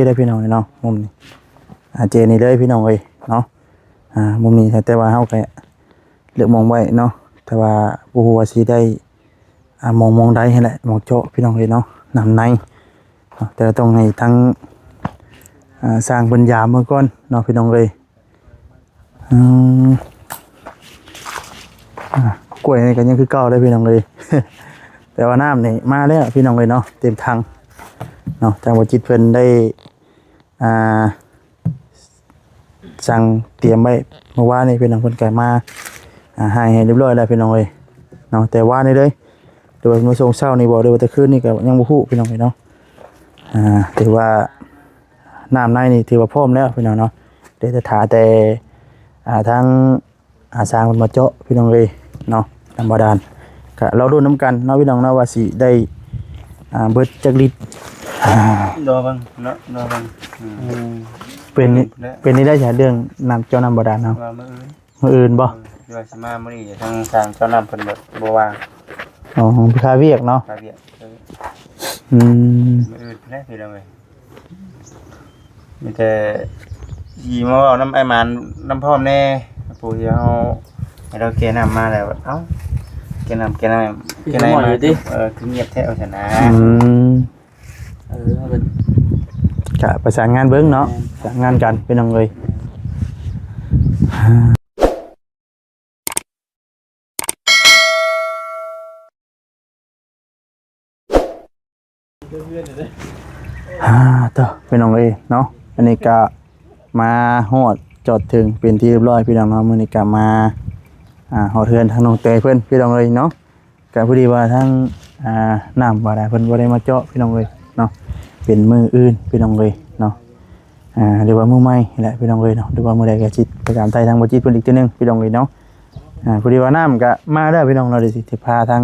ເດ້ພີ່ນ້ອງເນາະ ມຸມນີ້ ອາ ເຈນີ້ເລີຍພີ່ນ້ອງເອີຍເນາະ. ອາ ມຸມນີ້ ແຕ່ວ່າເຮົາກໍເລືອກໝ່ອງໄວ້ເນາະ ແຕ່ວ່າບໍ່ຮູ້ວ່າຊິໄດ້ ອາ ໝ່ອງ ໝ່ອງໃດຫັ້ນແຫຼະ ໝ່ອງເຈາະພີ່ນ້ອງເອີຍເນາະ ນ້ຳໃນເນາະ. ແຕ່ວ່າຕ້ອງໃຫ້ທາງ ອາ ຊ່າງເພິ່ນຢາມເບິ່ງກ່ອນເນາະ ພີ່ນ້ອງເອີຍ. ອືມ ອາ ກ້ວຍນີ້ກໍຍັງຄືເກົ່າເດ້ພີ່ນ້ອງເອີຍ ແຕ່ວ່ານ້ຳນີ້ມາແລ້ວພີ່ນ້ອງເອີຍເນາະ ເຕັມຖັງເນາະ. ທາງບໍ່ຈິດເພິ່ນໄດ້ ອ່າ ສັ່ງຕຽມໄວ້ເມື່ອວານນີ້ ພີ່ນ້ອງເພິ່ນກໍມາ ອ່າ ໃຫ້ ໃຫ້ຮຽບຮ້ອຍແລ້ວພີ່ນ້ອງເອີຍເນາະ ແຕ່ວານນີ້ເລີຍ ຫຼືວ່າເພິ່ນມາສົ່ງເຊົ້ານີ້ບໍ່ ຫຼືວ່າແຕ່ຄືນນີ້ກໍຍັງບໍ່ຮູ້ພີ່ນ້ອງເອີຍເນາະ. ອ່າ ຖືວ່ານ້ຳໃນນີ້ຖືວ່າພ້ອມແລ້ວພີ່ນ້ອງເນາະ ເດແຕ່ຖ້າແຕ່ ອ່າ ທາງ ອາ ຊ່າງເພິ່ນມາເຈາະພີ່ນ້ອງເອີຍເນາະ ນ້ຳບາດານ. ກະລໍລຸ້ນນຳກັນເນາະພີ່ນ້ອງເນາະ ວ່າຊິໄດ້ ອ່າ ເບິດຈັກລິດ. ອ່າ ລໍເບິ່ງເນາະ ລໍເບິ່ງ. ອືມ ເປັນ ເປັນແນວໃດຊະ ເລື່ອງນ້ຳ ເຈາະນ້ຳບາດານເຮົາ? ວ່າມື້ອື່ນ ມື້ອື່ນບໍ່? ເອີ ວ່າຊິມາມື້ນີ້ ທາງຊ່າງເຈາະນ້ຳເພິ່ນບໍ່ ບໍ່ວ່າງ. ອໍ ຄາວຽກເນາະ ຄາວຽກ. ເອີ ອືມ ມື້ອື່ນພຸ້ນແຫຼະພີ່ນ້ອງເອີຍ. ມີແຕ່ຊິມາເວົ້ານຳອ້າຍໝານນຳພ້ອມແດ່ ຜູ້ທີ່ເຮົາໃຫ້ລາວແກ່ນ້ຳມາແລ້ວ ເອົ້າ ແກ່ນ້ຳ ແກ່ນ້ຳ ແກ່ນ້ຳມາ ເອີ ຄືງຽບແທ້ວ່າຊັ້ນນະ. ອືມ ເອີ ເຮົາກໍ ກະປະສານງານເບິ່ງເນາະ ແມ່ນ ປະສານງານກັນພີ່ນ້ອງເອີຍ. ອ່າ ເຕີ ພີ່ນ້ອງເອີຍເນາະ ອັນນີ້ກະມາຮອດຈອດເຖິງເປັນທີ່ຮຽບຮ້ອຍພີ່ນ້ອງເນາະ. ມື້ນີ້ກະມາ ອ່າ ຮອດເຮືອນທາງນ້ອງແຕເພິ່ນພີ່ນ້ອງເອີຍເນາະ. ກະພໍດີວ່າທາງ ອ່າ ນ້ຳບາດານເພິ່ນບໍ່ໄດ້ມາເຈາະພີ່ນ້ອງເອີຍເນາະ ເປັນມື້ອື່ນພີ່ນ້ອງເອີຍເນາະ. ອ່າ ຫຼືວ່າມື້ໃໝ່ແຫຼະພີ່ນ້ອງເອີຍເນາະ ຫຼືວ່າມື້ໃດກໍຊິໄປຖາມໄຖ່ທາງບໍ່ຈິດເພິ່ນອີກເທື່ອໜຶ່ງພີ່ນ້ອງເອີຍເນາະ. ອ່າ ພໍດີວ່ານ້ຳກໍມາແລ້ວພີ່ນ້ອງເນາະ ດຽວຊິພາທາງ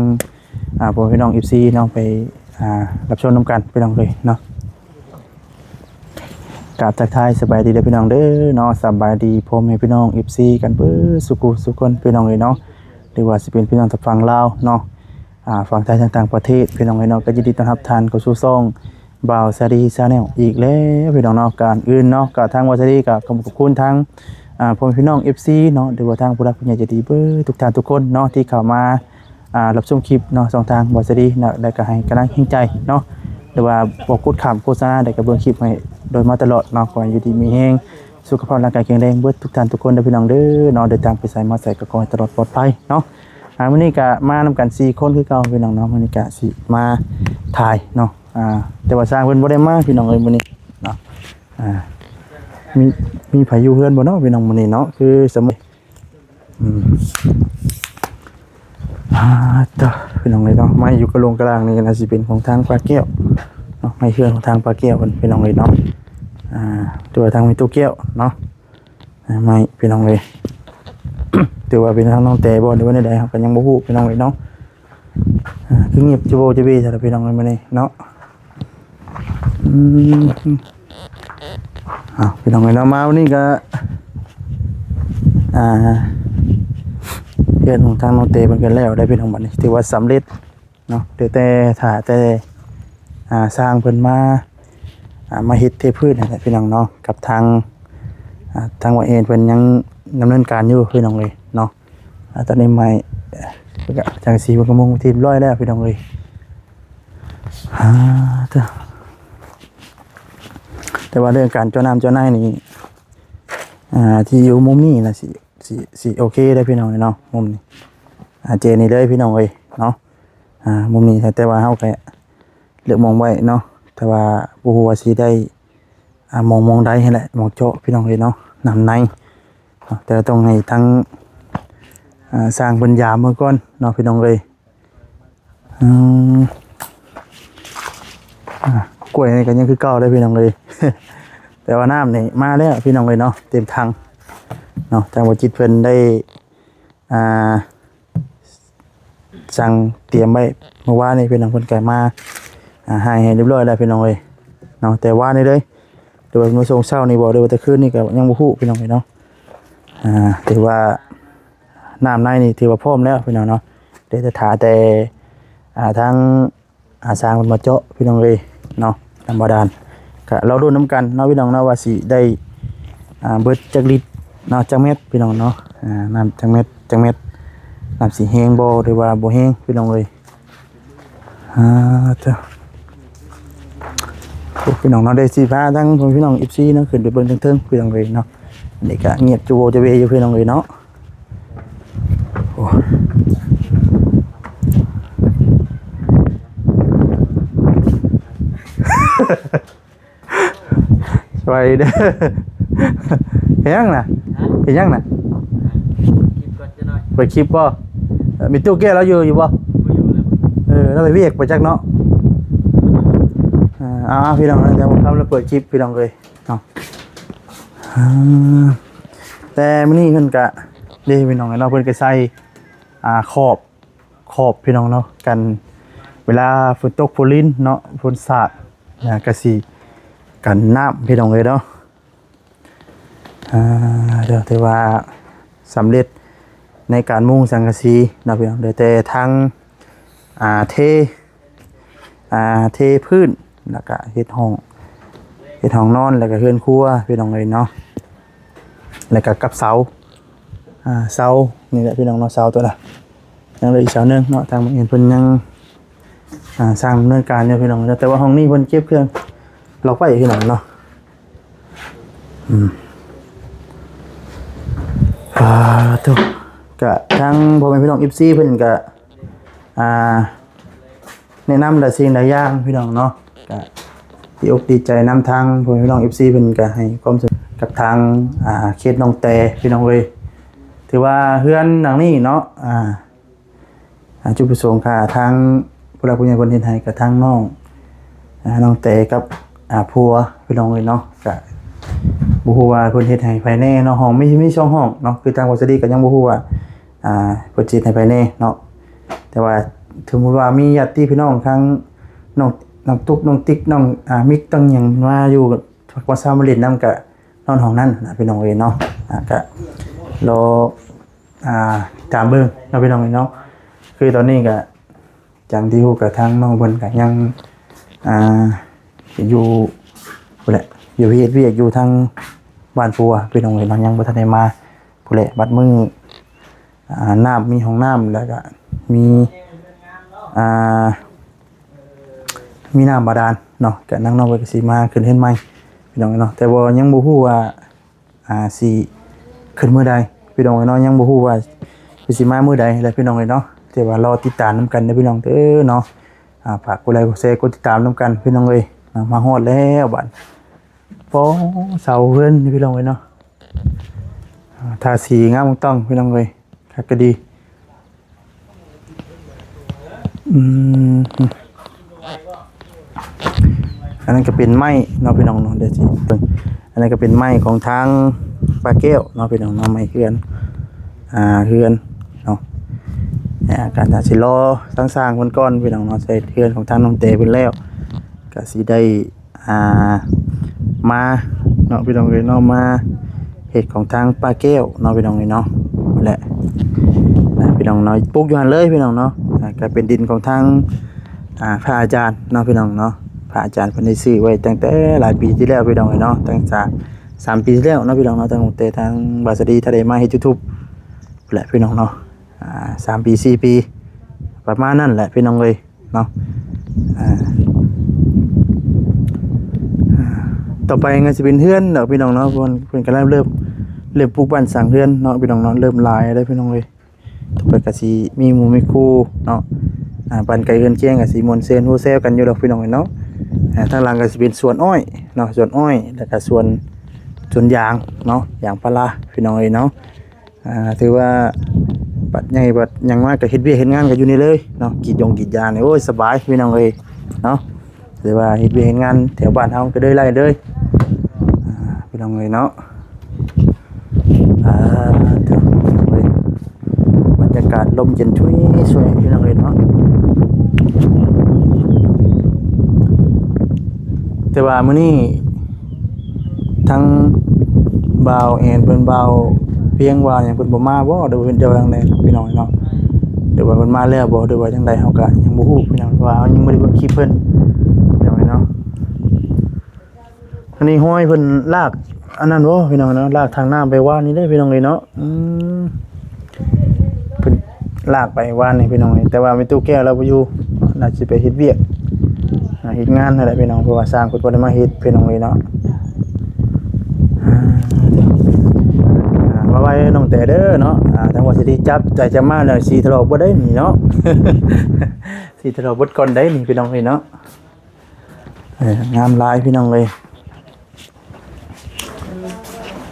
ອ່າ ພໍ່ແມ່ພີ່ນ້ອງ ເອັຟຊີ ເນາະ ໄປ ອ່າ ຮັບຊົມນຳກັນພີ່ນ້ອງເອີຍເນາະ. ກາບທັກທາຍສະບາຍດີເດີພີ່ນ້ອງເດີເນາະ ສະບາຍດີພໍ່ແມ່ພີ່ນ້ອງ ເອັຟຊີ ກັນເບິດສູ່ຜູ້ສູ່ຄົນພີ່ນ້ອງເອີຍເນາະ ຫຼືວ່າຊິເປັນພີ່ນ້ອງທາງຝັ່ງລາວເນາະ ອ່າ ຝັ່ງໄທ ທາງຕ່າງປະເທດພີ່ນ້ອງເອີຍເນາະ. ກໍຍິນດີຕ້ອນຮັບທ່ານເຂົ້າສູ່ຊ່ອງ ບ່າວຊາລີ Channel ອີກແລ້ວພີ່ນ້ອງເນາະ. ກ່ອນອື່ນເນາະ ກໍທາງບ່າວຊາລີກໍຂອບຄຸນທາງ ອ່າ ພໍ່ແມ່ພີ່ນ້ອງ ເອັຟຊີ ເນາະ ຫຼືວ່າທາງຜູ້ຫຼັກຜູ້ໃຫຍ່ໃຈດີເບິດທຸກທ່ານທຸກຄົນເນາະ ທີ່ເຂົ້າມາ ອ່າ ຮັບຊົມຄລິບເນາະ ຊ່ອງທາງບ່າວຊາລີເນາະ ແລ້ວກໍໃຫ້ກຳລັງແຮງໃຈເນາະ ຫຼືວ່າບໍ່ກົດຂ້າມໂຄສະນາ ແລ້ວກໍເບິ່ງຄລິບໃຫ້ໂດຍມາຕະຫຼອດເນາະ. ຂໍໃຫ້ຢູ່ດີມີແຮງ ສຸຂະພາບຮ່າງກາຍແຂງແຮງເບິດທຸກທ່ານທຸກຄົນເດີພີ່ນ້ອງເດີເນາະ. ເດີນທາງໄປໃສມາໃສກໍຂໍໃຫ້ຕະຫຼອດປອດໄພເນາະ. ອ່າ ມື້ນີ້ກໍມານຳກັນສີ່ຄົນຄືເກົ່າພີ່ນ້ອງເນາະ ມື້ນີ້ກໍຊິມາຖ່າຍເນາະ. ອ່າ ແຕ່ວ່າຊ່າງເພິ່ນບໍ່ໄດ້ມາພີ່ນ້ອງເອີຍມື້ນີ້ເນາະ. ອ່າ ມີ ມີໃຜຢູ່ເຮືອນບໍ່ເນາະພີ່ນ້ອງມື້ນີ້ເນາະ ຄືສະໝຸດ ອືມ ອ່າ ເຕີ ພີ່ນ້ອງເອີຍເນາະ ໄມ້ຢູ່ກະໂຫຼງກະລາງນີ້ ໜ້າຊິເປັນຂອງທາງປ້າແກ້ວເນາະ ໄມ້ເຮືອນຂອງທາງປ້າແກ້ວເພິ່ນພີ່ນ້ອງເອີຍເນາະ. ອ່າ ຫຼືວ່າທາງແມ່ຕູ້ແກ້ວເນາະ ອ່າ ໄມ້ພີ່ນ້ອງເອີຍ ຫຼືວ່າເປັນທາງນ້ອງແຕບໍ່ ຫຼືວ່າແນວໃດ ເຮົາກໍຍັງບໍ່ຮູ້ພີ່ນ້ອງເອີຍເນາະ. ອ່າ ຄືງຽບຈະໂວຈະເວຊະລະພີ່ນ້ອງເອີຍມື້ນີ້ເນາະ. ອືມ ເອົາ ພີ່ນ້ອງເອີຍເນາະ ມາວັນນີ້ກໍ ອ່າ ເຮືອນຂອງທາງນ້ອງເຕເພິ່ນກໍແລ້ວໄດ໋ພີ່ນ້ອງ ບັດນີ້ຖືວ່າສຳເລັດເນາະ. ເຫຼືອແຕ່ຖ້າແຕ່ ອ່າ ຊ່າງເພິ່ນມາ ອ່າ ມາເຮັດເທພື້ນຫັ້ນແຫຼະພີ່ນ້ອງເນາະ ກັບທາງ ອ່າ ທາງວ່າເອັນເພິ່ນຍັງດຳເນີນການຢູ່ພີ່ນ້ອງເອີຍເນາະ. ອ່າ ຕອນນີ້ໄມ້ ເອີ ກະ ຈັງສີເພິ່ນກໍມຸງທີ່ຮຽບຮ້ອຍແລ້ວພີ່ນ້ອງເອີຍ. ອ່າ ເຕີ ແຕ່ວ່າເລື່ອງການເຈາະນ້ຳເຈາະໃນນີ້ ອ່າ ທີ່ຢູ່ມຸມນີ້ນະ ຊິ ຊິ ຊິໂອເຄເດ້ພີ່ນ້ອງເນາະ ມຸມນີ້ ອ່າ ເຈນີ້ເລີຍພີ່ນ້ອງເອີຍເນາະ. ອ່າ ມຸມນີ້ ແຕ່ວ່າເຮົາກໍເລືອກໝ່ອງໄວ້ເນາະ ແຕ່ວ່າບໍ່ຮູ້ວ່າຊິໄດ້ ອ່າ ໝ່ອງ ໝ່ອງໃດຫັ້ນແຫຼະ ໝ່ອງເຈາະພີ່ນ້ອງເອີຍເນາະ ນ້ຳໃນເນາະ. ແຕ່ຕ້ອງໃຫ້ທາງ ອ່າ ຊ່າງເພິ່ນຢາມເບິ່ງກ່ອນເນາະ ພີ່ນ້ອງເອີຍ. ອືມ ອ່າ ກ້ວຍນີ້ກໍຍັງຄືເກົ່າເດ້ພີ່ນ້ອງເອີຍ ແຕ່ວ່ານ້ຳນີ້ມາແລ້ວພີ່ນ້ອງເອີຍເນາະ ເຕັມຖັງເນາະ. ທາງບໍ່ຈິດເພິ່ນໄດ້ ອ່າ ສັ່ງຕຽມໄວ້ເມື່ອວານນີ້ພີ່ນ້ອງ ເພິ່ນກໍມາ ອ່າ ໃຫ້ ໃຫ້ຮຽບຮ້ອຍແລ້ວພີ່ນ້ອງເອີຍເນາະ ແຕ່ວານນີ້ເລີຍ. ຫຼືວ່າເພິ່ນມາສົ່ງເຊົ້ານີ້ບໍ່ ຫຼືວ່າແຕ່ຄືນນີ້ກໍຍັງບໍ່ຮູ້ພີ່ນ້ອງເອີຍເນາະ. ອ່າ ຖືວ່ານ້ຳໃນນີ້ຖືວ່າພ້ອມແລ້ວພີ່ນ້ອງເນາະ ເດແຕ່ຖ້າແຕ່ ອ່າ ທາງ ອ່າ ຊ່າງເພິ່ນມາເຈາະພີ່ນ້ອງເອີຍເນາະ ນ້ຳບາດານ. ກະລໍລຸ້ນນຳກັນເນາະພີ່ນ້ອງເນາະ ວ່າຊິໄດ້ ອ່າ ເບິດຈັກລິດເນາະ ຈັກແມັດພີ່ນ້ອງເນາະ ອ່າ ນ້ຳຈັກແມັດ ຈັກແມັດ ນ້ຳຊິແຮງບໍ່ ຫຼືວ່າບໍ່ແຮງພີ່ນ້ອງເອີຍ. ອ່າ ເຈົ້າ ໂອ້ ພີ່ນ້ອງເນາະ ໄດ້ຊິພາທັງພໍ່ແມ່ພີ່ນ້ອງ ເອັຟຊີ ເນາະ ຂຶ້ນໄປເບິ່ງເທິງໆ ພີ່ນ້ອງເອີຍເນາະ. ອັນນີ້ກະງຽບຈະໂວຈະເວຢູ່ ພີ່ນ້ອງເອີຍເນາະ. ໂອ້ ສະບາຍດີເດີ. ເຮັດຫຍັງນະ? ຮະ? ເຮັດຫຍັງນະ? ຄລິບກ່ອນຈັກໜ້ອຍ. ເປີດຄລິບບໍ່? ເອີ ມີຕູ້ແກ້ວລາວຢູ່ ຢູ່ບໍ່? ບໍ່ຢູ່ແລ້ວ. ເອີ ລາວໄປວຽກໄປຈັກເນາະ. ເອີ ເອົາໆ ພີ່ນ້ອງ ແຕ່ວ່າຄຳລາວເປີດຄລິບ ພີ່ນ້ອງເອີຍເນາະ. ອ່າ ແຕ່ມື້ນີ້ເພິ່ນກະ ເດ້ ພີ່ນ້ອງເນາະ ເພິ່ນກະໃສ່ ອ່າ ຂອບ ຂອບ ພີ່ນ້ອງເນາະ ກັນເວລາຝົນຕົກຝົນລິນເນາະ ຝົນສາດ ນະ ກະຊິກັນນ້ຳ ພີ່ນ້ອງເອີຍເນາະ. ອ່າ ເດີ ຖືວ່າສຳເລັດໃນການມຸງສັງກະສີເນາະ ພີ່ນ້ອງເດີ. ແຕ່ທາງ ອ່າ ເທ ອ່າ ເທພື້ນ ແລ້ວກະເຮັດຫ້ອງ ເຮັດຫ້ອງນອນ ແລ້ວກະເຮືອນຄົວ ພີ່ນ້ອງເອີຍເນາະ. ແລ້ວກະກັບເສົາ ອ່າ ເສົານີ້ແຫຼະ ພີ່ນ້ອງເນາະ ເສົາຕົວນະ ຍັງເຫຼືອອີກເສົາໜຶ່ງເນາະ ທາງເພິ່ນຍັງ ອ່າ ສ້າງດຳເນີນການຢູ່ ພີ່ນ້ອງເນາະ. ແຕ່ວ່າຫ້ອງນີ້ເພິ່ນເກັບເຄື່ອງລັອກໄວ້ ພີ່ນ້ອງເນາະ. ອືມ ອ່າ ໂທ້ ກະທາງພໍ່ແມ່ພີ່ນ້ອງ ເອັຟຊີ ເພິ່ນກະ ອ່າ ແນະນຳຫຼາຍສິ່ງຫຼາຍຢ່າງ ພີ່ນ້ອງເນາະ. ກະດີອົກດີໃຈນຳທາງພໍ່ແມ່ພີ່ນ້ອງ ເອັຟຊີ ເພິ່ນກະໃຫ້ຄວາມສຳຄັນກັບທາງ ອ່າ ເຂດໜອງແຕ ພີ່ນ້ອງເອີຍ. ຖືວ່າເຮືອນຫຼັງນີ້ເນາະ ອ່າ ອ່າ ຈຸດປະສົງກະທາງຜູ້ຫຼັກຜູ້ໃຫຍ່ເພິ່ນເຮັດໃຫ້ ກະທາງນ້ອງ ອ່າ ນ້ອງແຕກັບ ອ່າ ຜົວ ພີ່ນ້ອງເອີຍເນາະ. ກະບໍ່ຮູ້ວ່າເພິ່ນເຮັດໃຫ້ໃຜແດ່ເນາະ ຫ້ອງມີ ມີສອງຫ້ອງເນາະ. ຄືທາງບ່າວສາລີກະຍັງບໍ່ຮູ້ວ່າ ອ່າ ເພິ່ນຊິເຮັດໃຫ້ໃຜແດ່ເນາະ. ແຕ່ວ່າສົມມຸດວ່າມີຍາດຕິພີ່ນ້ອງທາງນ້ອງ ນ້ອງຕຸກ ນ້ອງຕິກ ນ້ອງ ອ່າ ມິກ ຕ້ອງຫຍັງມາຢູ່ ມາເຊົ່າມາຫຼິ້ນນຳ ກະນອນຫ້ອງນັ້ນນະ ພີ່ນ້ອງເອີຍເນາະ. ອ່າ ກະລໍ ອ່າ ຕາມເບິ່ງເນາະ ພີ່ນ້ອງເອີຍເນາະ. ຄືຕອນນີ້ກະ ຢ່າງທີ່ຮູ້ກະທາງນ້ອງເພິ່ນກະຍັງ ອ່າ ຢູ່ພຸ້ນແຫຼະ ຢູ່ເຮັດວຽກຢູ່ທາງບ້ານຜົວ ພີ່ນ້ອງເອີຍເນາະ. ຍັງບໍ່ທັນໄດ້ມາພຸ້ນແຫຼະ. ບັດມື້ ອ່າ ນ້ຳ ມີຫ້ອງນ້ຳ ແລ້ວກະມີ ອ່າ ມີນ້ຳບາດານເນາະ ກະທາງນ້ອງເພິ່ນກະຊິມາຂຶ້ນເຮືອນໃໝ່ ພີ່ນ້ອງເນາະ. ແຕ່ວ່າຍັງບໍ່ຮູ້ວ່າ ອ່າ ຊິຂຶ້ນມື້ໃດ ພີ່ນ້ອງເອີຍເນາະ. ຍັງບໍ່ຮູ້ວ່າເພິ່ນຊິມາມື້ໃດແຫຼະ ພີ່ນ້ອງເອີຍເນາະ. ແຕ່ວ່າລໍຕິດຕາມນຳກັນເດີ ພີ່ນ້ອງເດີເນາະ. ອ່າ ຝາກກົດໄລກົດແຊກົດຕິດຕາມນຳກັນ ພີ່ນ້ອງເອີຍເນາະ. ມາຮອດແລ້ວບາດ ໂອ້ ເສົາເຮືອນ ພີ່ນ້ອງເອີຍເນາະ. ອ່າ ທາສີງາມຕ້ອງ ພີ່ນ້ອງເອີຍ ຄັກກະດີ. ອືມ ອັນນັ້ນກະເປັນໄມ້ເນາະ ພີ່ນ້ອງເນາະ. ດຽວຊິເບິ່ງ ອັນນັ້ນກະເປັນໄມ້ຂອງທາງປ້າແກ້ວເນາະ ພີ່ນ້ອງເນາະ ໄມ້ເຮືອນ ອ່າ ເຮືອນເນາະ. ອ່າ ກະຊິລໍທາງຊ່າງເພິ່ນກ່ອນ ພີ່ນ້ອງເນາະ. ໃສ່ເຮືອນຂອງທາງນ້ອງແຕເພິ່ນແລ້ວ ກະຊິໄດ້ ອ່າ ມາເນາະ ພີ່ນ້ອງເອີຍເນາະ ມາເຮັດຂອງທາງປ້າແກ້ວເນາະ ພີ່ນ້ອງເອີຍເນາະ. ແຫຼະ ພີ່ນ້ອງເນາະ ປູກຢູ່ຫັ້ນເລີຍ ພີ່ນ້ອງເນາະ. ອ່າ ກະເປັນດິນຂອງທາງ ອ່າ ພະອາຈານເນາະ ພີ່ນ້ອງເນາະ. ພະອາຈານເພິ່ນໄດ້ຊື້ໄວ້ຕັ້ງແຕ່ຫຼາຍປີທີ່ແລ້ວ ພີ່ນ້ອງເອີຍເນາະ ຕັ້ງສາມ ສາມປີທີ່ແລ້ວເນາະ ພີ່ນ້ອງເນາະ. ຕັ້ງແຕ່ທາງບ່າວສາລີທັນໄດ້ມາເຮັດ YouTube ແຫຼະ ພີ່ນ້ອງເນາະ. ອ່າ ສາມປີ ສີ່ປີ ປະມານນັ້ນແຫຼະ ພີ່ນ້ອງເອີຍ ເນາະ. ອ່າ ຕໍ່ໄປກະຊິເປັນເຮືອນເນາະ ພີ່ນ້ອງເນາະ. ເພິ່ນ ເພິ່ນກຳລັງເລີ່ມ ເລີ່ມປູກບ້ານສ້າງເຮືອນເນາະ ພີ່ນ້ອງເນາະ. ເລີ່ມຫຼາຍແລ້ວ ພີ່ນ້ອງເອີຍ. ຕໍ່ໄປກະຊິມີໝູ່ມີຄູ່ເນາະ ອ່າ ບ້ານໃກ້ເຮືອນຄຽງກະຊິມ່ວນຊື່ນຮູ້ແຊວກັນຢູ່ດອກ ພີ່ນ້ອງເອີຍເນາະ. ອ່າ ທາງຫຼັງກະຊິເປັນສວນອ້ອຍເນາະ ສວນອ້ອຍ ແລ້ວກະສວນ ສວນຢາງເນາະ ຢາງພາລາ ພີ່ນ້ອງເອີຍເນາະ. ອ່າ ຖືວ່າບັດໃຫຍ່ບັດຫຍັງມາກະເຮັດວຽກເຮັດງານກະຢູ່ນີ້ເລີຍເນາະ. ກຣີດຢົງກຣີດຢາງນີ້ ໂອ້ຍ ສະບາຍ ພີ່ນ້ອງເອີຍເນາະ. ຫຼືວ່າເຮັດວຽກເຮັດງານແຖວບ້ານເຮົາກະເລີຍໄລ່ເລີຍ ອ່າ ພີ່ນ້ອງເອີຍເນາະ. ອ່າ ເດີ ບັນຍາກາດລົມເຢັນຊຸຍໆ ພີ່ນ້ອງເອີຍເນາະ. ແຕ່ວ່າມື້ນີ້ ທາງບ່າວແອນເພິ່ນ ບ່າວພຽງວ່າຫຍັງ ເພິ່ນບໍ່ມາບໍ່ ຫຼືວ່າເພິ່ນຈະວ່າຈັ່ງໃດ ພີ່ນ້ອງເນາະ. ຫຼືວ່າເພິ່ນມາແລ້ວບໍ່ ຫຼືວ່າຈັ່ງໃດ ເຮົາກະຍັງບໍ່ຮູ້ ພີ່ນ້ອງ ເພາະວ່າເຮົາຍັງບໍ່ໄດ້ເບິ່ງຄລິບເພິ່ນ ພີ່ນ້ອງເນາະ. ນີ້ຮອຍເພິ່ນລາກອັນນັ້ນບໍ່ພີ່ນ້ອງເນາະ ລາກທາງນ້ຳໄປວານນີ້ເດ້ພີ່ນ້ອງເອີຍເນາະ. ອືມ ເພິ່ນລາກໄປວານນີ້ພີ່ນ້ອງເອີຍ ແຕ່ວ່າແມ່ຕູ້ແກ້ວລາວບໍ່ຢູ່ ລາວຊິໄປເຮັດວຽກ ອາ ເຮັດງານຫັ້ນແຫຼະພີ່ນ້ອງ ເພາະວ່າຊ່າງເພິ່ນບໍ່ໄດ້ມາເຮັດພີ່ນ້ອງເອີຍເນາະ. ອ່າ ມາໄວນ້ອງແຕເດີເນາະ ອ່າ ທາງວ່າຊິໄດ້ຈັບໃຈຈະມາແລ້ວ ສີຖະຫຼອກບໍ່ໄດ້ນີ້ເນາະ ສີຖະຫຼອກເບິດກ່ອນໄດ້ນີ້ພີ່ນ້ອງເອີຍເນາະ. ເອີ ງາມຫຼາຍພີ່ນ້ອງເອີຍ.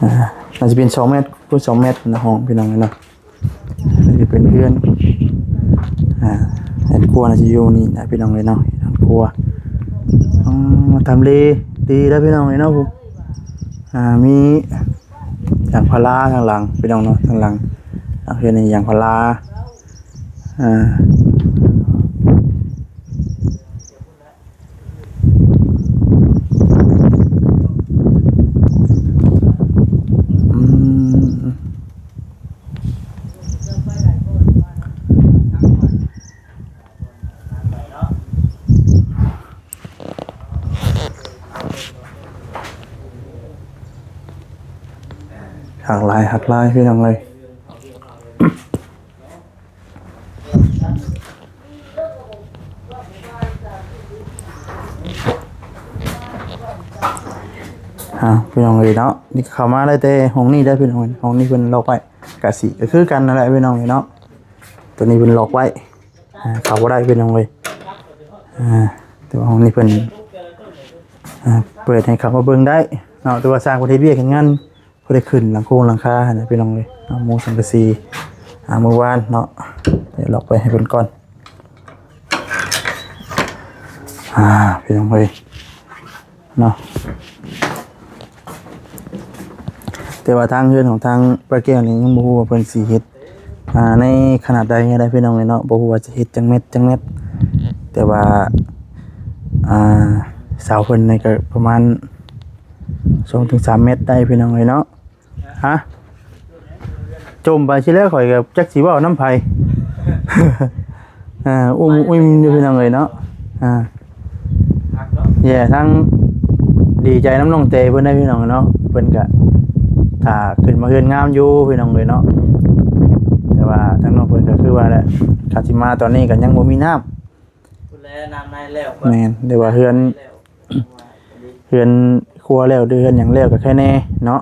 ອ່າ ໜ້າຈະເປັນສອງແມັດຄູນສອງແມັດນະ ຫ້ອງພີ່ນ້ອງເອີຍເນາະ. ນີ້ຈະເປັນເຮືອນ ອ່າ ເຮືອນຄົວໜ້າຈະຢູ່ນີ້ນະພີ່ນ້ອງເອີຍເນາະ ເຮືອນຄົວ. ອໍ ທຳເລດີເດີພີ່ນ້ອງເອີຍເນາະ. ອ່າ ມີຢາງພາລາທາງຫຼັງພີ່ນ້ອງເນາະ ທາງຫຼັງ ຫຼັງເຮືອນນີ້ຢາງພາລາ. ອ່າ ອືມ ຄັກຫຼາຍ ຄັກຫຼາຍ ພີ່ນ້ອງເອີຍ. ອ້າວ ພີ່ນ້ອງເອີຍເນາະ ນີ້ເຂົ້າມາໄດ້ແຕ່ຫ້ອງນີ້ເດີພີ່ນ້ອງເອີຍ. ຫ້ອງນີ້ເພິ່ນລັອກໄວ້ ກະຊິ ກະຄືກັນນັ້ນແຫຼະພີ່ນ້ອງເອີຍເນາະ. ໂຕນີ້ເພິ່ນລັອກໄວ້ ອ່າ ເຂົ້າບໍ່ໄດ້ພີ່ນ້ອງເອີຍ. ອ່າ ແຕ່ວ່າຫ້ອງນີ້ເພິ່ນ ອ່າ ເປີດໃຫ້ເຂົ້າມາເບິ່ງໄດ້ເນາະ ແຕ່ວ່າຊ່າງເພິ່ນເຮັດວຽກເຮັດງານ ບໍ່ໄດ້ຂຶ້ນຫຼັງໂຄງຫຼັງຄາຫັ້ນນະພີ່ນ້ອງເອີຍເນາະ. ມຸງສັງກະສີ ອ່າ ມື້ວານເນາະ ດຽວລັອກໄວ້ໃຫ້ເພິ່ນກ່ອນ ອ່າ ພີ່ນ້ອງເອີຍເນາະ. ແຕ່ວ່າທາງເຮືອນຂອງທາງປ້າແກ້ວນີ້ຍັງບໍ່ຮູ້ວ່າເພິ່ນຊິເຮັດ ອ່າ ໃນຂະໜາດໃດໃດພີ່ນ້ອງເອີຍເນາະ. ບໍ່ຮູ້ວ່າຈະເຮັດຈັກແມັດຈັກແມັດ ແຕ່ວ່າ ອ່າ ເສົາເພິ່ນນີ້ກະປະມານ ສອງເຖິງສາມແມັດໄດ້ພີ່ນ້ອງເອີຍເນາະ. ຮະ ຈົ່ມໄປຊິແລ້ວ ຂ້ອຍກະຈັກຊິເວົ້ານຳໃຜ ອ່າ ອຸ້ມອຸ້ມຢູ່ພີ່ນ້ອງເອີຍເນາະ. ອ່າ ແຍ່ທັງດີໃຈນຳນ້ອງແຕເພິ່ນໄດ໋ພີ່ນ້ອງເນາະ. ເພິ່ນກະຖ້າຂຶ້ນມາເຮືອນງາມຢູ່ພີ່ນ້ອງເອີຍເນາະ ແຕ່ວ່າທາງນ້ອງເພິ່ນກະຄືວ່າແຫຼະ ຄັນຊິມາຕອນນີ້ກະຍັງບໍ່ມີນ້ຳ ພຸ້ນແຫຼະ ນ້ຳໃນແລ້ວ ແມ່ນ ແຕ່ວ່າເຮືອນ ເຮືອນຄົວແລ້ວ ຫຼືເຮືອນຫຍັງແລ້ວກະໄຄແນ່ເນາະ.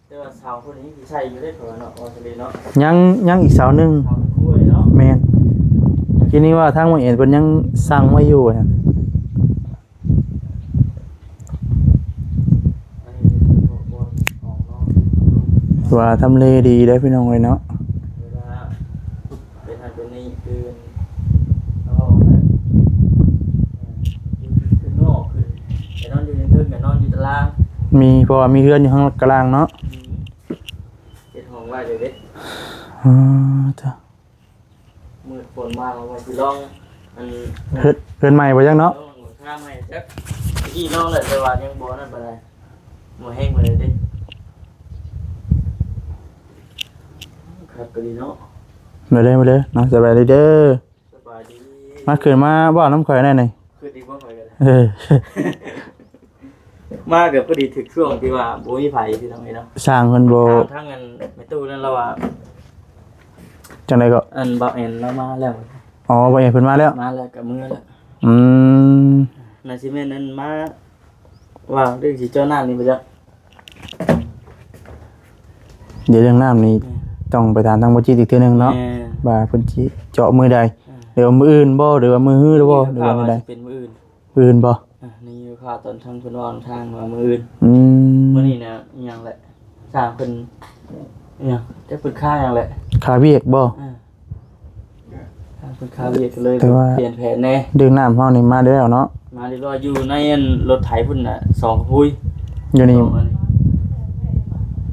ແຕ່ວ່າເສົາພຸ້ນຍັງຊິໃຊ້ຢູ່ເດ້ ເພາະວ່າເນາະ ວ່າຊັ້ນເນາະ ຍັງ ຍັງອີກເສົາໜຶ່ງ ເສົາໜຶ່ງຄູ່ເນາະ. ແມ່ນ ທີ່ນີ້ວ່າທາງໝໍເອັນເພິ່ນຍັງສັ່ງໄວ້ຢູ່ຫັ້ນ ວ່າທຳເລດີເດ້ພີ່ນ້ອງເອີຍເນາະ. ເປັນຫັ້ນເປັນນີ້ຄື ເອົາອອກແລ້ວ ເອີ ຄືນອກ ຄືໄປນອນຢູ່ເທິງ ກະນອນຢູ່ຕາລາງ ມີ ເພາະວ່າມີເຮືອນຢູ່ຂ້າງຕາລາງເນາະ. ອືມ ເຮັດຫ້ອງໄວ້ເລີຍເດ້. ອໍ ຈ້ະ ມື້ຝົນມາ ເຮົາວ່າຊິລອງ ອັນ ເຮືອນ ເຮືອນໃໝ່ບໍ່ຈັກເນາະ ລອງຫຼັງຄາໃໝ່ຈັກ ຕະກີ້ລອງແລ້ວ ແຕ່ວ່າຍັງບໍ່ນັ້ນປານໃດ ບໍ່ແຮງປານໃດເດ້. ຄັກກະດີເນາະ ມາເດີ ມາເດີເນາະ ສະບາຍດີເດີ. ສະບາຍດີ ມາຂຶ້ນມາເວົ້ານຳຂ້ອຍແດ່ນີ້ ຄືດີບໍ່ຂ້ອຍກະ ເອີ ມາກະພໍດີຖືກຊ່ວງທີ່ວ່າບໍ່ມີໃຜ ພີ່ນ້ອງເອີຍເນາະ. ຊ່າງເພິ່ນບໍ່ ທາງ ທາງອັນແມ່ຕູ້ນັ້ນລາວວ່າ ຈັ່ງໃດກໍ ອັນບ່າວແອນລາວມາແລ້ວ. ອໍ ບ່າວແອນເພິ່ນມາແລ້ວ ມາແລ້ວກະເມືອແລ້ວ. ອືມ ໜ້າຊິແມ່ນນັ້ນມາ ວ່າເລື່ອງຊິເຈາະນ້ຳນີ້ບໍ່ຈັກ. ດຽວເລື່ອງນ້ຳນີ້ ແມ່ນ ຕ້ອງໄປຖາມທາງບໍ່ຈິດອີກເທື່ອໜຶ່ງເນາະ ແມ່ນ ວ່າເພິ່ນຊິເຈາະມື້ໃດ ເອີ ຫຼືວ່າມື້ອື່ນບໍ່ ຫຼືວ່າມື້ຮືຫຼືບໍ່ ຫຼືວ່າມື້ໃດ ເປັນມື້ອື່ນ ມື້ອື່ນບໍ່. ອ່າ ນີ້ຢູ່ຂ່າວຕອນທາງເພິ່ນເວົ້ານຳທາງວ່າມື້ອື່ນ. ອືມ ມື້ນີ້ນະ ອີຫຍັງແຫຼະ ຊ່າງເພິ່ນ ອີຫຍັງ ຈັກເພິ່ນຄາຫຍັງແຫຼະ ຄາວຽກບໍ່? ເອີ ທາງເພິ່ນຄາວຽກກະເລີຍ ແຕ່ວ່າປ່ຽນແຜນແດ່. ເລື່ອງນ້ຳເຮົານີ້ມາແລ້ວເນາະ ມາຮຽບຮ້ອຍ ຢູ່ໃນອັນລົດໄຖພຸ້ນນະ ສອງກະພຸຍ. ຢູ່ນີ້ ສອງອັນນີ້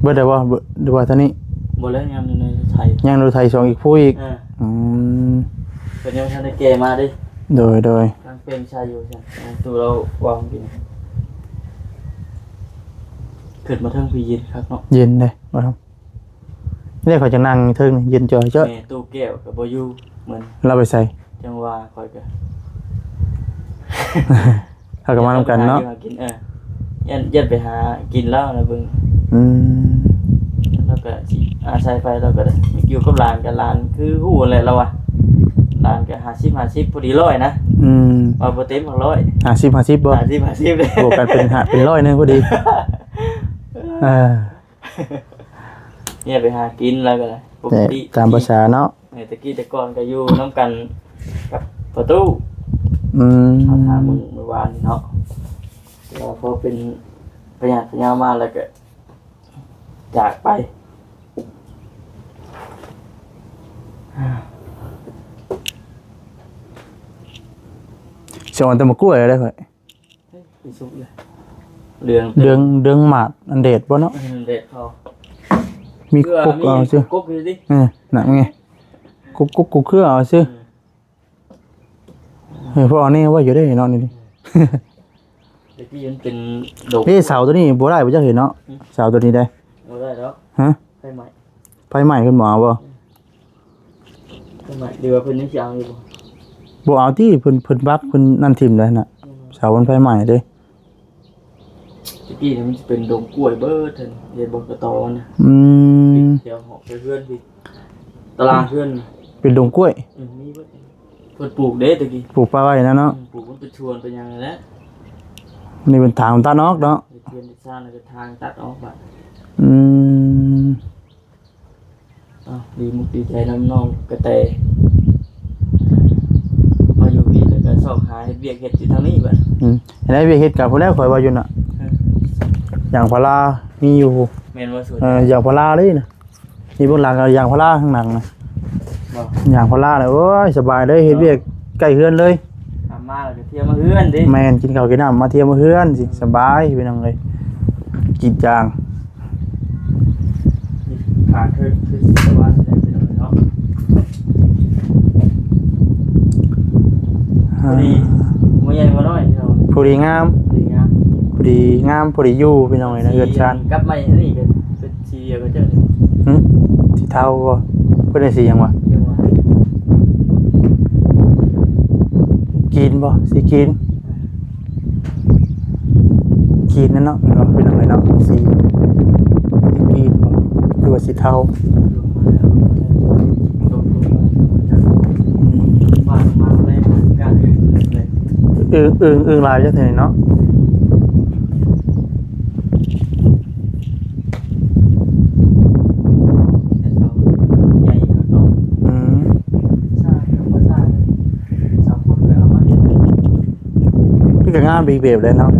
ເບິດແລ້ວບໍ່ ເບິດ ຫຼືວ່າເທົ່ານີ້? ບໍ່ແລ້ວ ຍັງຢູ່ໃນລົດໄຖ ຍັງລົດໄຖສອງອີກພຸ້ນອີກ. ເອີ ອືມ ເພິ່ນຍັງບໍ່ທັນໄດ້ແກ່ມາເດ້. ໂດຍ ໂດຍ ກຳລັງເປັນໃສ່ຢູ່ຊັ້ນ ຕູ້ລາວວ່າກິນ ຂຶ້ນມາເທິງພີ້ເຢັນຄັກເນາະ ເຢັນເດ້ບໍ່ທຳ. ນີ້ຂ້ອຍຈະນັ່ງເທິງນີ້ ເຢັນຈ່ອຍເຈີ້ຍ. ແມ່ຕູ້ແກ້ວກະບໍ່ຢູ່ ເໝືອນ ລາວໄປໃສ? ຈັ່ງວ່າຂ້ອຍກະ ເຮົາກະມານຳກັນເນາະ ຫາຢູ່ຫາກິນ. ເອີ ຢ້ານ ຢ້ານໄປຫາກິນແລ້ວນະເບິ່ງ. ອືມ ແລ້ວກໍຊິອາໄສໄປ ແລ້ວກໍໄດ້ຢູ່ກັບຫຼານ ກັບຫຼານຄືຮູ້ແຫຼະລາວວ່າ ຫຼານກໍຫ້າສິບຫ້າສິບ ພໍດີຮ້ອຍນະ. ອືມ ວ່າບໍ່ເຕັມຮ້ອຍ ຫ້າສິບຫ້າສິບບໍ່? ຫ້າສິບຫ້າສິບເດ້. ບວກກັນເປັນຫ້າ ເປັນຮ້ອຍໜຶ່ງພໍດີ. ເອີ ເມຍໄປຫາກິນແລ້ວກໍໄດ້ ປົກກະຕິ ຕາມພາສາເນາະ. ເອີ ແຕ່ກີ້ແຕ່ກ່ອນກໍຢູ່ນຳກັນກັບພໍ່ຕູ້. ອືມ ເຮົາຖາມມື້ ມື້ວານນີ້ເນາະ ແຕ່ວ່າພໍເປັນພະຍາດພະຍາມາແລ້ວກໍຈາກໄປ. ຊິເອົາແຕ່ໝາກກ້ວຍເດ້ຂ້ອຍ. ເອີຍ ສຸກເລີຍ ເຫຼືອງ ເດືອງ ເດືອງໝາດ ອັນແດດບໍ່ເນາະ? ເອີ ແດດເຂົາ ມີ ເກືອ ກົກ ມີ ເອົາຊື່ ກົກຢູ່ຕິ. ເອີ ນັ້ນໄງ ກົກ ກົກ ກົກເຄືອເອົາຊື່. ເອີ ເອີ ເພາະອັນນີ້ໄວ້ຢູ່ເດ້ເນາະ ນີ້ ແຕ່ກີ້ມັນເປັນດົງ. ເອີ ເສົາຕົວນີ້ບໍ່ໄດ້ບໍ່ຈັກເຫັນເນາະ. ອືມ ເສົາຕົວນີ້ໄດ້ ບໍ່ໄດ້ດອກ. ຮະ? ໄຟໄໝ້ ໄຟໄໝ້ເພິ່ນບໍ່ເອົາບໍ່? ອືມ ໄຟໄໝ້ ຫຼືວ່າເພິ່ນຍັງຊິເອົາຢູ່ບໍ່? ບໍ່ເອົາຕິ ເພິ່ນ ເພິ່ນບັກ ເພິ່ນນັ້ນຖິ້ມໄດ້ນະ. ອືມ ເສົາມັນໄຟໄໝ້ເດ້. ແຕ່ກີ້ນີ້ມັນຊິເປັນດົງກ້ວຍເບິດ ເຫັນບໍ່ ກະຕໍມັນນະ. ອືມ ແຖວຫອກແຖວເຮືອນພີ້ ຕາລາງເຮືອນ ເປັນດົງກ້ວຍ. ອືມ ມີເບິດ ເພິ່ນປູກເດ້ແຕ່ກີ້ ປູກປະໄວ້ນະເນາະ. ອືມ ປູກມັນເປັນສວນເປັນຫຍັງນັ້ນແຫຼະ. ນີ້ເປັນທາງຕັດອອກເນາະ ເຮັດເຮືອນເຮັດຊານ ແລ້ວກໍທາງຕັດອອກບາດ. ອືມ ອ້າວ ດີມຸກດີໃຈນຳນ້ອງກະແຕ ມາຢູ່ພີ້ແລ້ວກໍຊອກຫາເຮັດວຽກເຮັດຢູ່ທາງນີ້ບາດ. ອືມ ເຮັດວຽກເຮັດກະພຸ້ນແຫຼະ ຂ້ອຍວ່າຢູ່ນະ. ເອີ ຢາງພາລາມີຢູ່. ແມ່ນບໍ່? ເອີ ຢາງພາລາເລີຍນະ. ນີ້ເບື້ອງຫຼັງກໍຢາງພາລາ ຂ້າງຫຼັງນະ. ບໍ່? ຢາງພາລາແຫຼະ. ໂອ້ຍ ສະບາຍເລີຍ ເຮັດວຽກໃກ້ເຮືອນເລີຍ. ອາ ມາແລ້ວກໍທ່ຽວມາເຮືອນເດ້. ແມ່ນ ກິນເຂົ້າກິນນ້ຳມາທ່ຽວມາເຮືອນຊິ ອືມ ສະບາຍພີ່ນ້ອງເອີຍ. ກິນຈາງ ຂາດຄື ຄືຊິວ່າຊິໄດ້ພີ່ນ້ອງເອີຍເນາະ. ພໍດີ ອ່າ ບໍ່ໃຫຍ່ບໍ່ນ້ອຍພີ່ນ້ອງເອີຍ. ພໍດີງາມ ພໍດີງາມ ພໍດີງາມ ພໍດີຢູ່ພີ່ນ້ອງເອີຍນະ ເຮືອນຊານ. ກັບໄມ້ອັນນີ້ກໍ ສີດຽວກັນເຈົ້ານີ້. ຫຶ? ສີເທົາບໍ່? ເພິ່ນໄດ້ສີຫຍັງວະ? ຍັງວ່າ ກີນບໍ່? ສີກີນ? ອ່າ ກີນນັ້ນເນາະ ແມ່ນບໍ່? ເປັນຫຍັງເນາະ? ສີ ສີກີນບໍ່? ຫຼືວ່າສີເທົາ? ອືມ ອຶ່ງ ອຶ່ງ ອຶ່ງຫຼາຍຈັກເທື່ອນີ້ເນາະ. ອືມ ເພິ່ນກໍງາມໄປອີກແບບແຫຼະເນາະ. ເ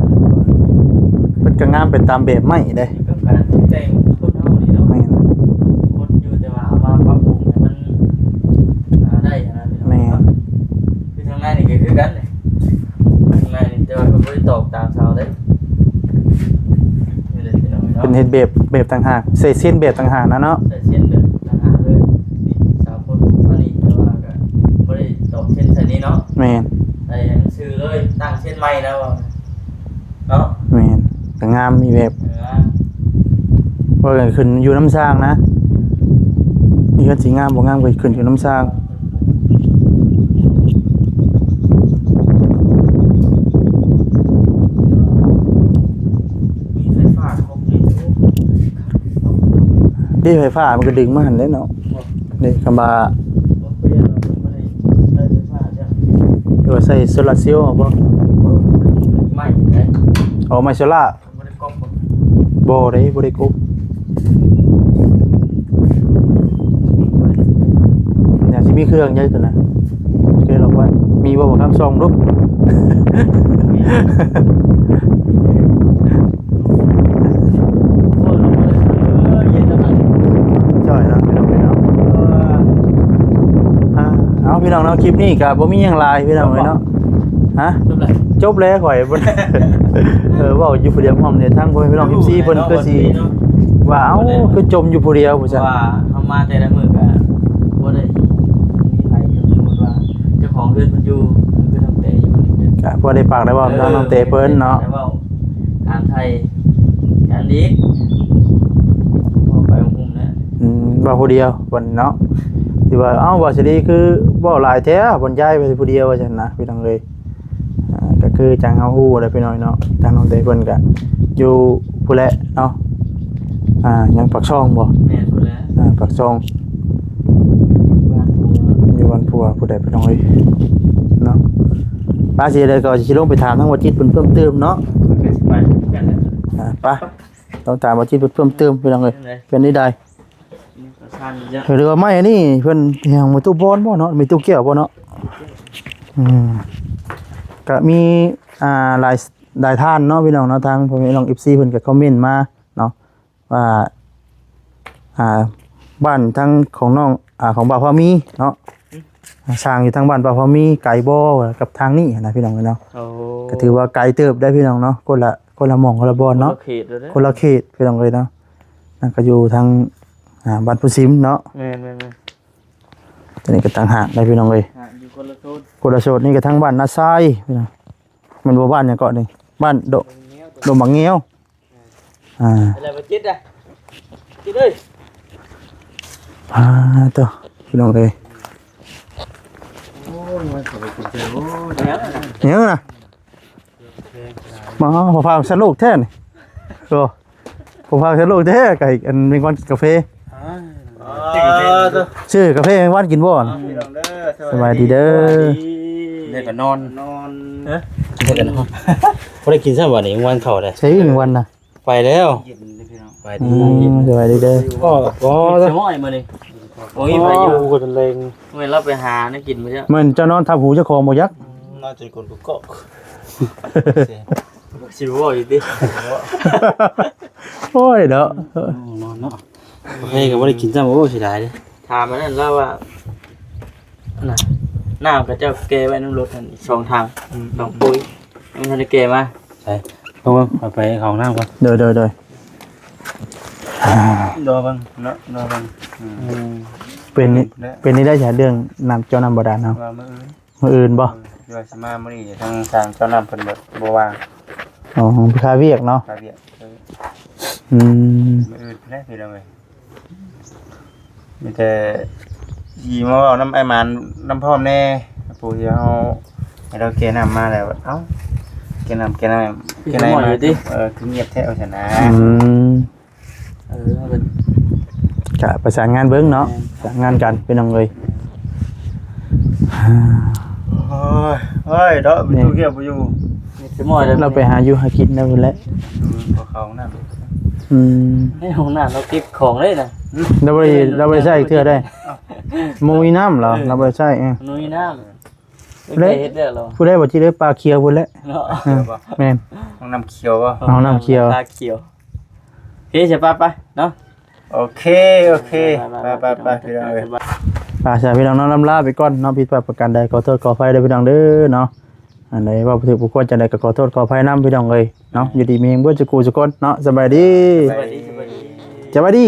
ພິ່ນກໍງາມໄປຕາມແບບໄມ້ເດ້. ແມ່ນ ຄົນຢູ່ ແຕ່ວ່າເອົາມາປັບປຸງໃຫ້ມັນ ອ່າ ໄດ້ຫັ້ນນະ. ແມ່ນ ຄືທາງໃນນີ້ກໍຄືກັນ ທາງໃນນີ້ ແຕ່ວ່າເພິ່ນບໍ່ໄດ້ຕອກຕາມເສົາເດ້. ນີ້ແຫຼະພີ່ນ້ອງເນາະ ເພິ່ນເຮັດແບບ ແບບຕ່າງຫາກ ໃສ່ເສັ້ນແບບຕ່າງຫາກນະເນາະ. ໃສ່ເສັ້ນແບບຕ່າງຫາກເລີຍ. ນີ້ເສົາໂພດມານີ້ ແຕ່ວ່າກໍບໍ່ໄດ້ຕອກເສັ້ນໃສ່ນີ້ເນາະ. ແມ່ນ ໃສ່ໃຫ້ມັນຊື່ເລີຍ ຕັ້ງເສັ້ນໃໝ່ນະ ວ່າເນາະ. ແມ່ນ ກໍງາມອີກແບບ. ເອີ ວ່າກັນຂຶ້ນຢູ່ນຳຊ່າງນະ ເຮືອນຊິງາມບໍ່ງາມກໍຂຶ້ນຢູ່ນຳຊ່າງ. ມີໄຟຟ້າຄົບນີ້ ເດ້ ໄຟຟ້າມັນກໍດຶງມາຫັ້ນແຫຼະເນາະ. ເດ້ ຄຳວ່າ ບໍ່ ຄືວ່າເພິ່ນບໍ່ໄດ້ໃຊ້ໄຟຟ້າຈ້ະ ຫຼືວ່າໃຊ້ໂຊລາເຊວບໍ? ໄມ້ເດ້ ອໍ ໄມ້ໂຊລາ. ບໍ່ໄດ້ກົບບໍ່? ບໍ່ໄດ້ ບໍ່ໄດ້ກົບ. ໜ້າຊິມີເຄື່ອງໃຫຍ່ຕົວນັ້ນ ເຄື່ອງລອກໄວ້. ມີບໍ່ ບໍ່ຄຳ ສ່ອງດູ. ຈ່ອຍເນາະ ພີ່ນ້ອງເນາະ. ອ່າ ເອົາ ພີ່ນ້ອງເນາະ ຄລິບນີ້ກໍບໍ່ມີຫຍັງຫຼາຍ ພີ່ນ້ອງເອີຍເນາະ. ຮະ? ຈົບແລ້ວ ຈົບແລ້ວ ຂ້ອຍບໍ່ ເອີ ເວົ້າຢູ່ຜູ້ດຽວ ພ້ອມເດ ທາງພໍ່ແມ່ພີ່ນ້ອງ ເອັຟຊີ ເພິ່ນຄືຊິວ່າ ເອົ້າ ຄືຈົ່ມຢູ່ຜູ້ດຽວ ວ່າຊັ້ນ. ເຮົາມາແຕ່ລະມື້ກໍບໍ່ໄດ້ມີໃຜ ສົມມຸດວ່າເຈົ້າຂອງເຮືອນເພິ່ນຢູ່ ຄືນ້ອງແຕຢູ່ນີ້ ກໍພໍໄດ້ປາກໄດ້ເວົ້າ ເອີ ນຳນ້ອງແຕເພິ່ນເນາະ ໄດ້ເວົ້າ ຖາມໄຖ່ກັນອີກ ເວົ້າໄປຫຸ້ມແຫຼະ. ອືມ ເວົ້າຜູ້ດຽວເພິ່ນເນາະ ທີ່ວ່າ ເອົ້າ ວ່າຊິດີຄືເວົ້າຫຼາຍແທ້ ບ່ອນຍ້າຍໄປຜູ້ດຽວ ວ່າຊັ້ນນະ ພີ່ນ້ອງເອີຍ. ອ່າ ກໍຄືຈັ່ງເຮົາຮູ້ແຫຼະ ພີ່ນ້ອງເນາະ ທາງນ້ອງແຕເພິ່ນກໍ ຢູ່ພຸ້ນແຫຼະເນາະ ອ່າ ຍັງປາກຊ່ອງບໍ່? ແມ່ນພຸ້ນແຫຼະ ອ່າ ປາກຊ່ອງ ຢູ່ບ້ານຜົວ ຢູ່ບ້ານຜົວພຸ້ນແຫຼະ ພີ່ນ້ອງເອີຍເນາະ. ປ້າ ຊິໄດ້ກໍຊິລົງໄປຖາມທາງບໍ່ຈິດເພິ່ນເພີ່ມເຕີມເນາະ ເພິ່ນກໍຊິໄປຄືກັນແຫຼະ ອ່າ ໄປ ຕ້ອງຖາມບໍ່ຈິດເພິ່ນເພີ່ມເຕີມ ພີ່ນ້ອງເອີຍ ເປັນຈັ່ງໃດ? ເປັນຈັ່ງໃດ? ນີ້ກໍສັ່ນຢູ່ ຫຼືວ່າໄມ້ອັນນີ້ເພິ່ນຫຍັງ ມີຕູ້ບອນບໍ່ເນາະ ມີຕູ້ແກ້ວບໍ່ເນາະ? ອືມ ກະມີ ອ່າ ຫຼາຍ ຫຼາຍທ່ານເນາະ ພີ່ນ້ອງເນາະ ທາງພໍ່ແມ່ນ້ອງ ເອັຟຊີ ເພິ່ນກໍຄອມເມັນມາເນາະ ວ່າ ອ່າ ບ້ານທາງຂອງນ້ອງ ອ່າ ຂອງບ່າວພາມີເນາະ ອືມ ສ້າງຢູ່ທາງບ້ານບ່າວພາມີໄກບໍ່ກັບທາງນີ້ນະ ພີ່ນ້ອງເອີຍເນາະ. ໂອ້ ກໍຖືວ່າໄກເຕີບໄດ໋ ພີ່ນ້ອງເນາະ ຄົນລະ ຄົນລະໝ່ອງ ຄົນລະບ່ອນເນາະ ຄົນລະເຂດເລີຍເດ້ ຄົນລະເຂດ ພີ່ນ້ອງເອີຍເນາະ. ນັ້ນກໍຢູ່ທາງ ອ່າ ບ້ານພູຊິມເນາະ ແມ່ນໆໆ ຕົວນີ້ກໍຕ່າງຫາກໄດ໋ ພີ່ນ້ອງເອີຍ ອ່າ ຢູ່ຄົນລະໂຊນ ຄົນລະໂຊນ. ນີ້ກໍທາງບ້ານນາຊາຍ ພີ່ນ້ອງ ແມ່ນບໍ່? ບ້ານຫຍັງເກາະນີ້? ບ້ານດົງ ດົງບັກງຽວ ອ່າ ແລ້ວບໍ່ຈິດນະ ຈິດເອີຍ ອ່າ ໂຕ ພີ່ນ້ອງເອີຍ ໂອ້ຍ ມັນເຂົ້າໄປກິນເທື່ອ ໂອ້ຍ ຫຍັງນະ? ມາ ພໍ່ພາກສະໂລກແທ້ນີ້ ໂອ້ ພໍ່ພາກສະໂລກແທ້ ໄກ່ອັນແມງວັນກິນກາເຟ ອ່າ ຊື້ກາເຟແມງວັນກິນບໍ່? ພີ່ນ້ອງເດີ ສະບາຍດີເດີ ສະບາຍດີ ໄດ້ກໍນອນ ນອນ ເອີ ໄດ້ກໍນອນ ບໍ່ໄດ້ກິນຊ້ຳ ວັນນີ້ແມງວັນເຂົ້າເດ້ ໃສ່ແມງວັນນະ ໄປແລ້ວ ໄປດີ ອືມ ສະບາຍດີເດີ ກໍ ກໍ ສະໝອຍມື້ນີ້ ໂອ້ຍ ໄປຢູ່ ໂອ້ ຄົນແລງ ແມ່ນລາວໄປຫາແນວກິນມື້ນີ້ ແມ່ນເຈົ້ານອນທັບຫູເຈົ້າຂອງບໍ່ຈັກ ອືມ ນອນຈົນກົ້ນກອກ ຊິເວົ້າຢູ່ຕິ ໂອ້ຍເນາະ ນອນເນາະ ເຮົຍກໍບໍ່ໄດ້ກິນຊ້ຳ ໂອ້ ເສຍດາຍເດ້. ຖາມອັນນັ້ນລາວວ່າ ອັນນ່າ ນ້ຳເຂົາເຈົ້າແກ່ໄວ້ນຳລົດຫັ້ນອີກສອງຖັງ ອືມ ສອງປຸ໋ຍ ຍັງບໍ່ທັນໄດ້ແກ່ມາ ໃສ່ ເບິ່ງໆ ຂ້ອຍໄປເຂົ້າຫ້ອງນ້ຳກ່ອນ ໂດຍໆໆ ອ່າ ລໍເບິ່ງເນາະ ລໍເບິ່ງ ອືມ ເປັນ ເປັນນີ້ໄດ້ຈາກເລື່ອງນ້ຳ ເຈາະນ້ຳບາດານເຮົາ ວ່າມື້ອື່ນ ມື້ອື່ນບໍ່? ເອີ ວ່າຊິມາມື້ນີ້ ທາງຊ່າງເຈາະນ້ຳເພິ່ນແບບບໍ່ວ່າງ ອໍ ຄາວຽກເນາະ ຄາວຽກ ເອີ ອືມ ມື້ອື່ນພຸ້ນແຫຼະ ພີ່ນ້ອງເອີຍ ມີແຕ່ຊິມາເວົ້ານຳອ້າຍໝານນຳພ້ອມແດ່ ຜູ້ທີ່ເຮົາໃຫ້ລາວແກ່ນ້ຳມາແລ້ວ ເອົ້າ ແກ່ນ້ຳ ແກ່ນ້ຳ ແກ່ນ້ຳ ເອີ ຄືງຽບແທ້ວ່າຊັ້ນນະ ອືມ ເອີ ເຮົາກໍ ກະປະສານງານເບິ່ງເນາະ ແມ່ນ ປະສານງານກັນ ພີ່ນ້ອງເອີຍ ແມ່ນ ໂອ້ຍ ໂອ້ຍ ເນາະ ໄປຕູ້ແກ້ວບໍ່ຢູ່ ມີແຕ່ໝໍ້ ລາວໄປຫາຢູ່ຫາກິນແນວນັ້ນແຫຼະ ຢູ່ ບໍ່ເຂົ້າຫ້ອງນ້ຳ ອືມ ໃນຫ້ອງນ້ຳລາວເກັບຂອງເລີຍນະ ລາວບໍ່ໄດ້ ລາວບໍ່ໄດ້ໃຊ້ເທື່ອໃດ ບໍ່ມີນ້ຳລາວ ເອີ ລາວບໍ່ໄດ້ໃຊ້ ເອີ ບໍ່ມີນ້ຳ ຜູ້ໃດ ຜູ້ໃດບໍ່ຊິໄດ້ປາຂຽວພຸ້ນແຫຼະ ເນາະ ເອີ ແມ່ນ ຫ້ອງນ້ຳຂຽວບໍ່ ຫ້ອງນ້ຳຂຽວ ປາຂຽວ ໂອເຄ ສະ ໄປໆ ເນາະ ໂອເຄ ໂອເຄ ໄປໆ ໄປໆ ພີ່ນ້ອງເອີຍ ໄປຊະ ພີ່ນ້ອງເນາະ ລຳລາໄປກ່ອນເນາະ ຜິດພາດປະການໃດ ຂໍໂທດຂໍອະໄພເດີ ພີ່ນ້ອງເດີເນາະ ອັນໃດເວົ້າບໍ່ຖືກບໍ່ຄວນຈັ່ງໃດກໍຂໍໂທດຂໍອະໄພນຳ ພີ່ນ້ອງເອີຍເນາະ ຢູ່ດີມີແຮງເບິດສູ່ຜູ້ສູ່ຄົນເນາະ ສະບາຍດີ ສະບາຍດີ ສະບາຍດີ ສະບາຍດີ.